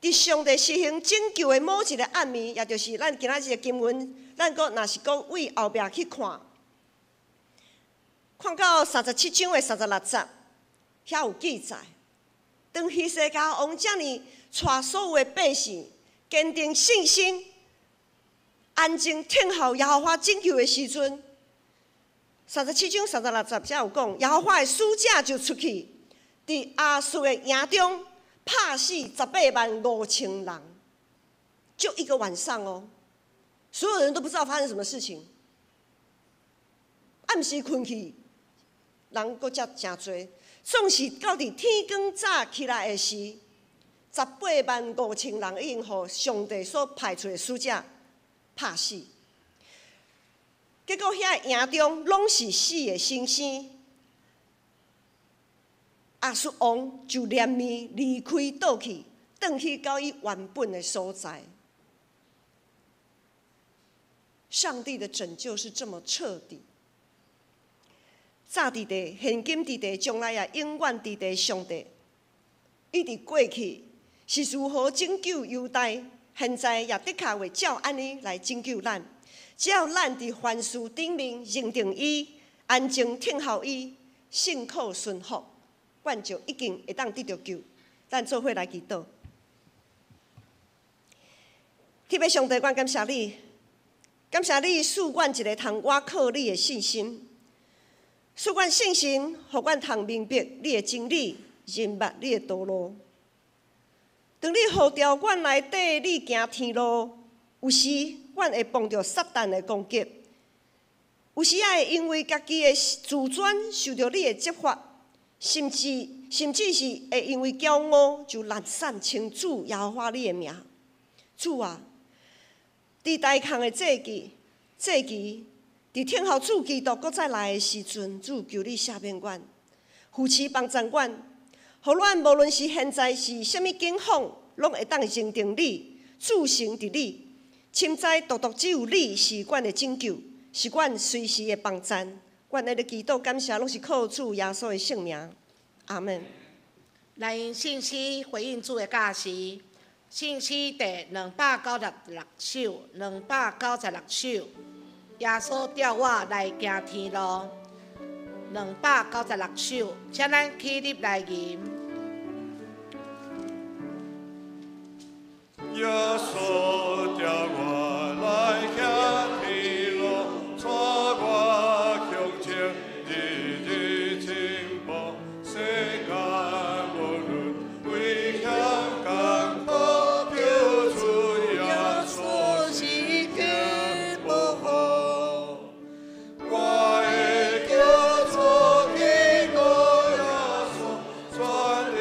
佇上帝實行拯救的某一个暗暝，也就是咱今仔日的經文，咱閣若是閣為後壁去看，看到37章的36節，遐有記載。當希西家王遮爾帶所有的百姓，堅定信心，安靜等候耶和華拯救的時陣，37章36節才有講，耶和華的使者就出去，佇亞述的營中拍死18萬5千人，就一個晚上哦，所有人都不知道發生什麼事情。暗時睏去，人閣遮誠濟，總是到佇天光早起來的時，十八萬五千人已經予上帝所派出的使者拍死。結果遐營中攏是死的新生。亞述王就連綿離開倒去，轉去到伊原本的所在。上帝的拯救是這麼徹底。早佇地，現今佇地，將來也永遠佇地。上帝，伊佇過去是如何拯救猶大，現在也的確會照按呢來拯救咱。只要咱佇凡事頂面認定伊，安靜聽候伊，信靠順服，阮就一定會當得著救。咱做伙來祈禱。天父上帝，阮感謝你，感謝你賜阮一个通倚靠你的信心，賜阮信心，予阮通明白你的真理，認捌你的道路。當你呼召阮來綴你行天路，有時阮會碰著撒旦的攻擊，有時也會因為家己的自尊受著你的責罰，甚至是會因為驕傲就懶散稱主耶和華你的名。主啊，佇大空的祭期，佇等候主基督閣再來的時陣，主求你赦免阮，扶持幫助阮，予阮無論是現在是啥物境況，攏會當認定你，注視佇你，深知獨獨只有你是阮的拯救，是阮隨時的幫贊。阮咧祈禱感謝，攏是靠主耶穌的聖名。阿門。來用信詩回應主的教示，信詩第296首，296首，耶穌召我來行天路。296首，請咱起立來吟。耶穌召我來行天路，帶我向前，日日進步。世間無論危險艱苦，求主耶穌是救保護。我的救主基督耶穌，全能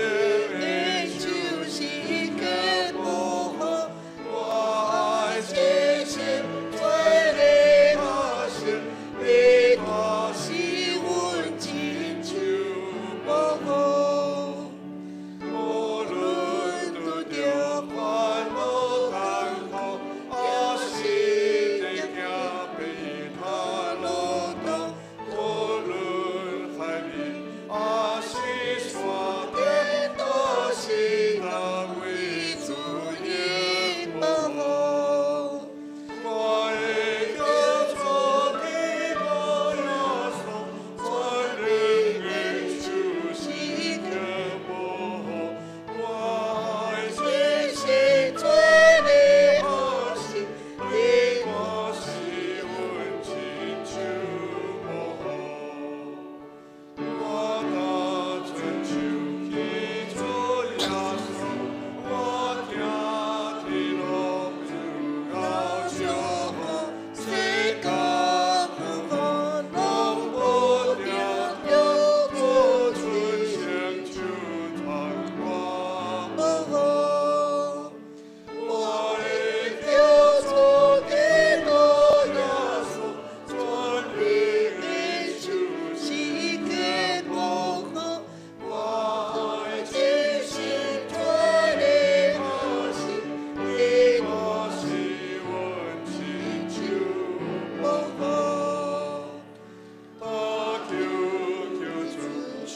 的手是救保護。我愛這心做你學生，你大是阮拯救保護。無論拄著煩惱艱苦，抑是得行悲嘆路途，無論海面抑是山頂，都是當為主的保護。我的救主基督耶穌，全能的手是救保護。我愛這心做你學生，你我是阮拯救保護。我若伸手去主耶穌，我聽天路有夠祝福，世間風雨攏無定，求主伸手牽我保護。我的救主基督耶穌，全能的手是救保護。我愛這心做你學生，你我是阮拯救保護。他求求主常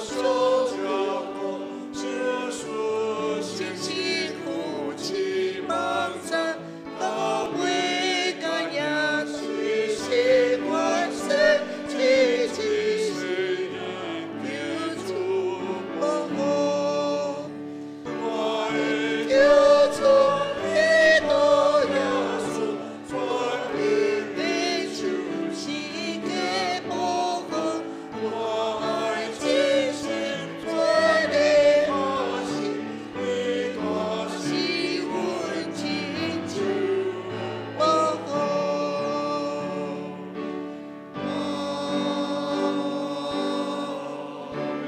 常照顧，只說信心扶持幫贊，到尾甲耶穌是我生，這一世求主保護。我的救主基督耶穌，全能的手是救保護。我愛這心做你學生，你大是阮拯救保護。阿門。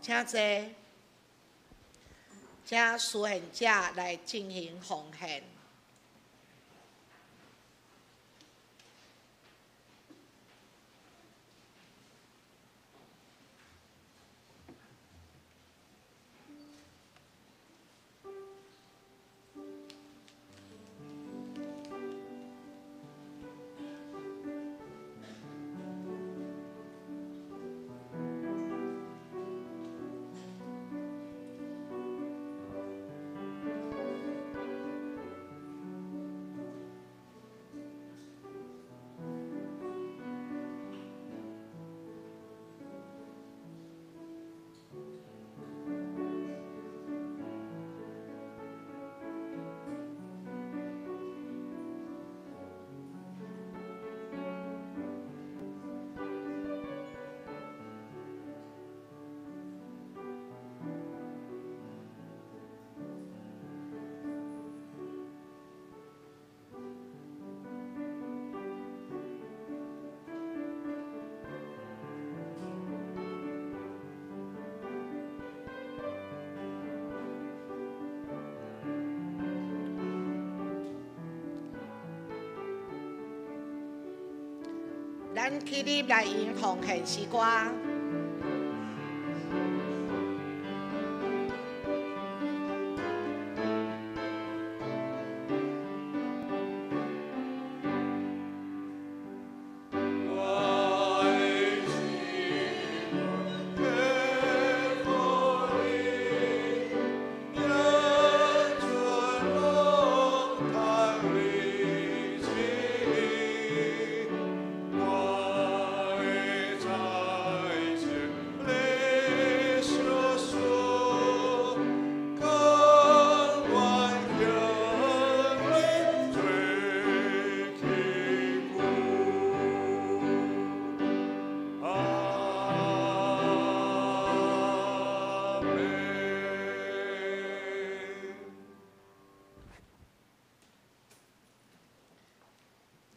請坐，請司獻者來進行奉獻。咱起立來用奉獻詩歌。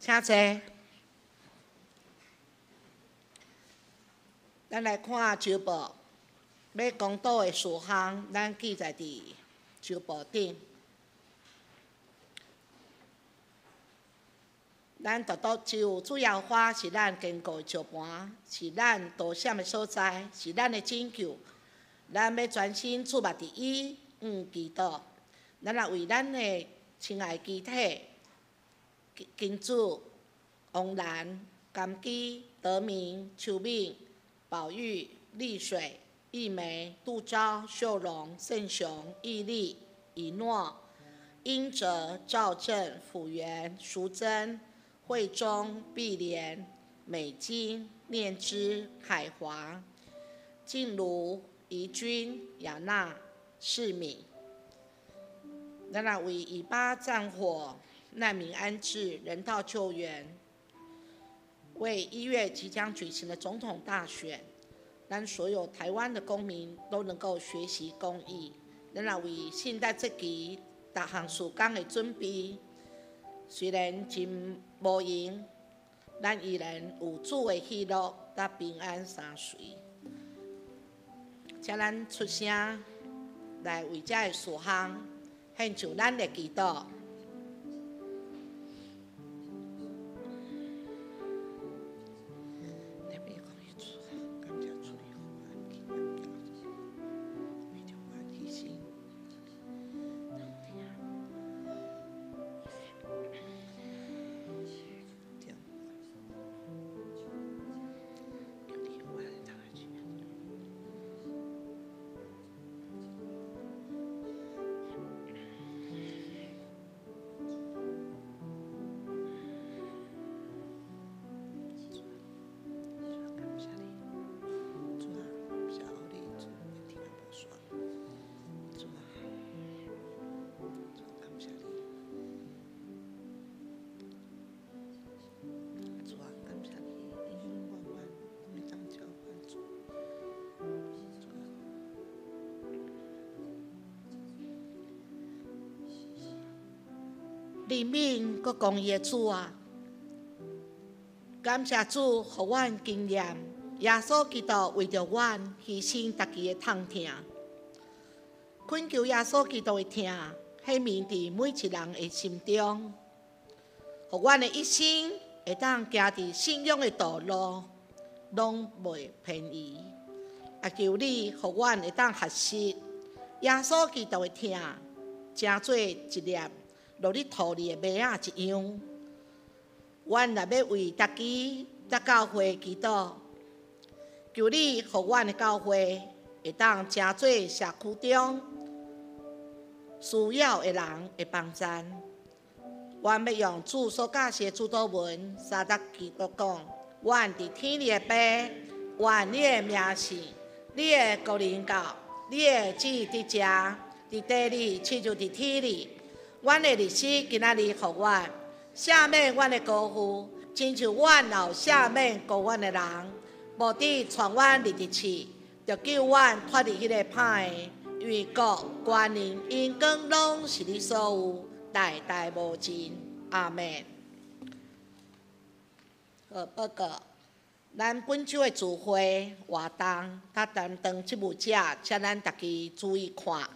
請坐。咱來看周報，欲公道的事項，咱記載佇周報頂。咱獨獨只有主耶和華是咱堅固的石盤，是咱逃險的所在，是咱的拯救。咱欲專心注目佇伊，祈禱。咱也為咱的親愛肢體。金主、王蘭、甘基、德明、秋敏、寶玉、麗水、玉梅、杜昭、秀榮、盛雄、義利、以諾、英哲、趙正、輔源、淑珍、惠忠、碧蓮、美金、念之、凱華、靜茹、怡君、雅娜、世敏。咱來為以巴戰火、難民安置、人道救援，為1月即將舉行的總統大選，讓所有台灣的公民都能夠學習公義。咱也為聖誕節期逐項事工的準備，雖然真無閒，咱依然有主的喜樂佮平安相隨。請咱出聲來為這个事項獻上咱的祈禱。憐憫閣公義的主啊，感謝主，予阮經驗耶穌基督為著阮犧牲家己的痛疼，懇求耶穌基督的疼顯明佇每一人的心中，予阮的一生會當行佇信仰的道路，攏袂偏移。也求你，予阮會當學習耶穌基督的疼，成做一粒落咧土裡的麥仔一樣。阮若欲為家己、佮教會祈禱，求你，予阮的教會會當成做社區中需要的人的幫贊。阮欲用主所教示的主禱文，相佮基督講：阮佇天裡的父，願你的名聖，你的國臨到，你的旨意佇遮，佇地裡，親像佇天裡。阮的日食今仔日予阮，赦免阮的過犯，親像阮也有赦免過阮的人，無得帶阮入佇試，著救阮脫離彼个歹的。因為國、權能、榮光攏是你所有，代代無盡。阿們。好，報告。咱本週的聚會活動，佮擔當職務者，請咱逐家注意看，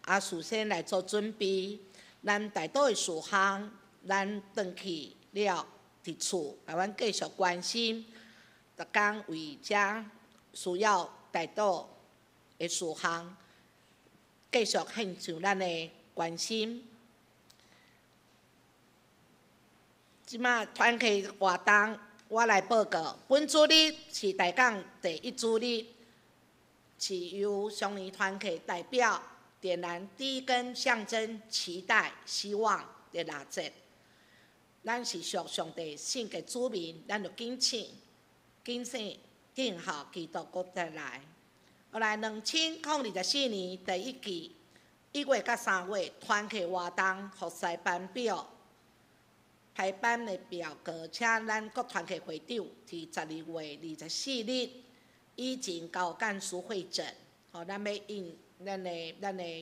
啊，事先來做準備。咱大多的事項，咱轉去了，佇厝，共阮繼續關心，逐工為遮需要代禱的事項，繼續獻上咱的關心。這馬團契活動，我來報告。本主日是大港第一主日，是由雙年團契代表點燃第一根象徵期待、希望的蠟燭。咱是屬上帝聖潔子民，咱就謹慎、謹慎靜候基督閣再來。後來2024年第一季1月佮3月團契活動服侍班表排班的表格，請咱各團契會長佇12月24日以前交幹事會診。吼，咱欲印咱的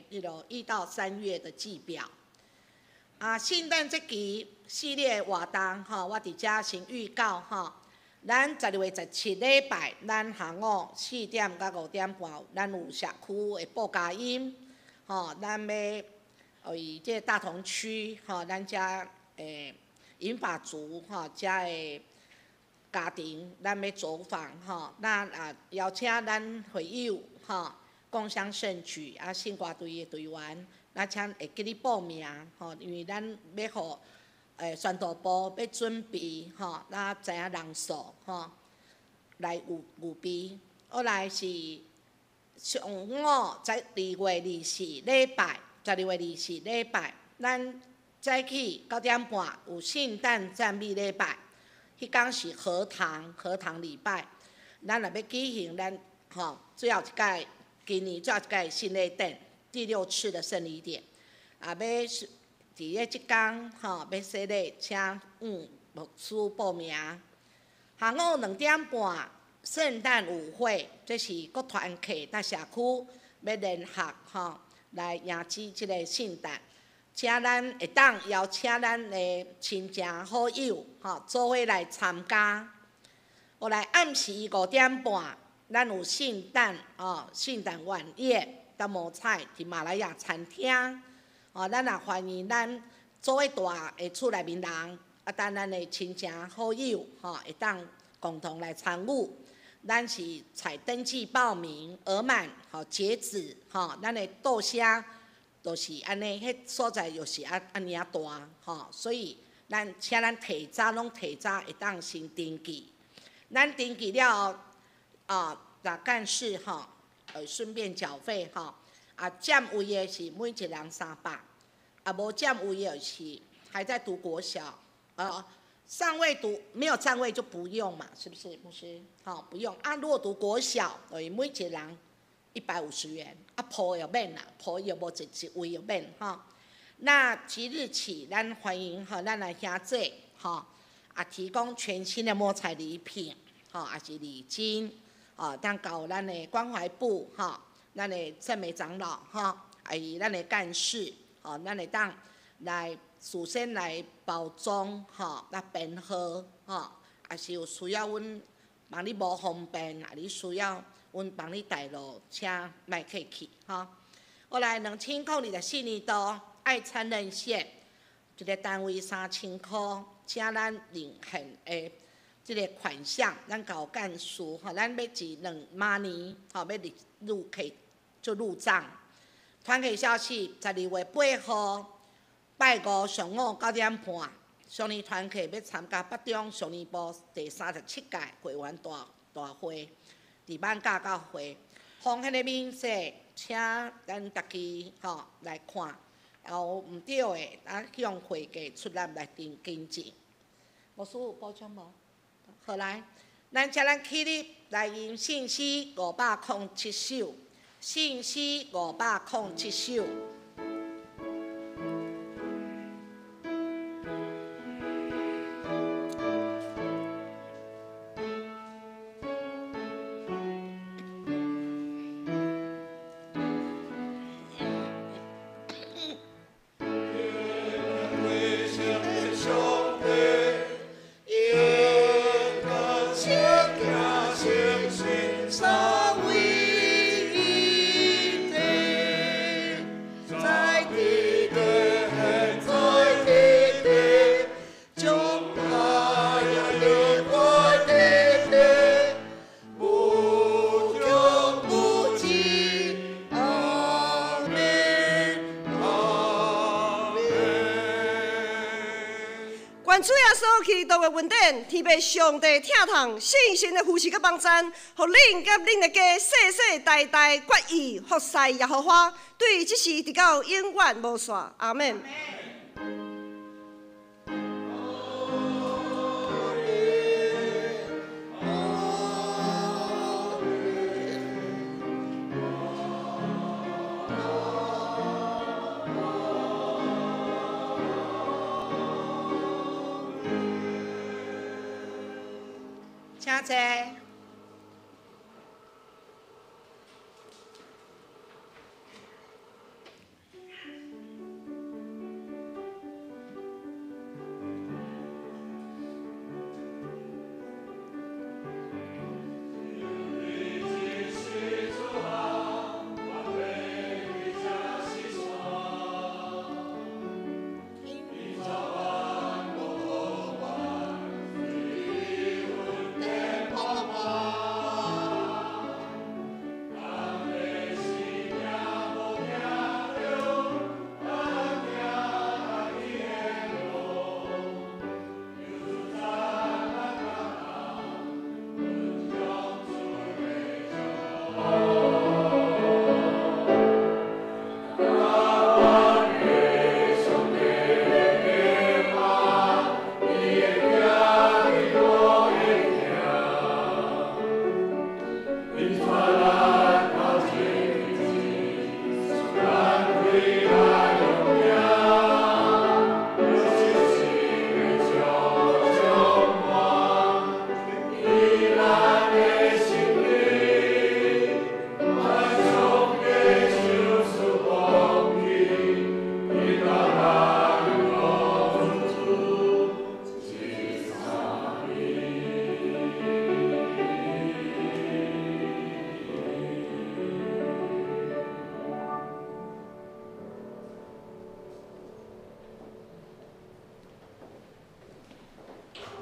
彼囉1到3月的季表。啊，聖誕節期系列活動吼，我佇遮先預告吼。咱12月17禮拜，咱下午4點到5點半，咱有社區的報佳音，吼，咱欲為這大同區吼，咱遮銀髮族吼，遮的家庭，咱欲走訪吼，咱也邀請咱會友吼，共襄盛舉啊，聖歌隊的隊員，咱請會記得報名吼，因為咱欲予宣導部欲準備吼，咱知影人數吼，來預備。後來是上午12月24禮拜，12月24禮拜，咱早起9點半有聖誕讚美禮拜，彼工是荷塘禮拜，咱也欲舉行咱吼最後一屆，今年最後一屆聖禮典，第六次的聖禮典，也欲佇咧這工吼欲洗禮，請牧師報名。下午2點半聖誕舞會，這是各團契佮社區欲聯合吼來迎接這个聖誕，請咱會當邀請咱的親情好友吼做伙來參加。後來暗時5點半，咱有聖誕哦聖誕晚宴，佮摸彩佇馬來亞餐廳。哦，咱也歡迎咱做伙住的厝內面人，啊，等咱的親情好友，吼，會當共同來參與。咱是採登記報名，額滿，吼截止，吼，咱的桌聲就是按呢，彼所在又是按呢仔大，吼，所以咱請咱提早攏提早會當先登記。咱登記了後，啊，若幹事吼，順便繳費吼。啊，佔位的是每一人300，啊，無佔位的是還在讀國小，啊，尚未讀沒有佔位就不用嘛，是不是牧師？吼，不用。啊，如果讀國小，就是每一人150元，啊，鋪又免啦，鋪又無一位又免吼。那即日起，咱歡迎吼，咱來兄弟吼，啊，提供全新的摸彩禮品，吼，也是禮金，吼，當交咱的關懷部吼。咱的讚美長老吼，還有咱的幹事吼，咱會當來事先來包裝吼，來編號吼，也是有需要阮幫你無方便，啊你需要阮幫你帶路，請莫客氣吼。後來2024年度愛餐熱線，一个單位3000箍，請咱認獻的這个款項，咱交幹事吼，咱欲一兩馬年吼，欲入入客。就入帳。團契消息：12月8號拜五上午9點半，少年團契欲參加北中少年部第37屆會員大會，佇艋舺教會。奉獻的明細，請咱逐家吼來看，有毋對的，咱向會計出納來訂更正。牧師有補充無？好來，咱請咱起立來吟聖詩507首。聖詩507首。在基督的恩典，天父上帝疼痛，圣神的扶持佮帮赞，予恁佮恁的家世世代代决意服侍耶和华，对这时直到永远无煞。阿们。请坐。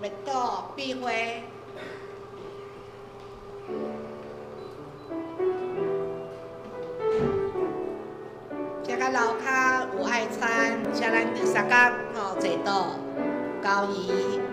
默祷闭会。这个楼跤有爱餐，请咱伫三角吼坐倒，交谊。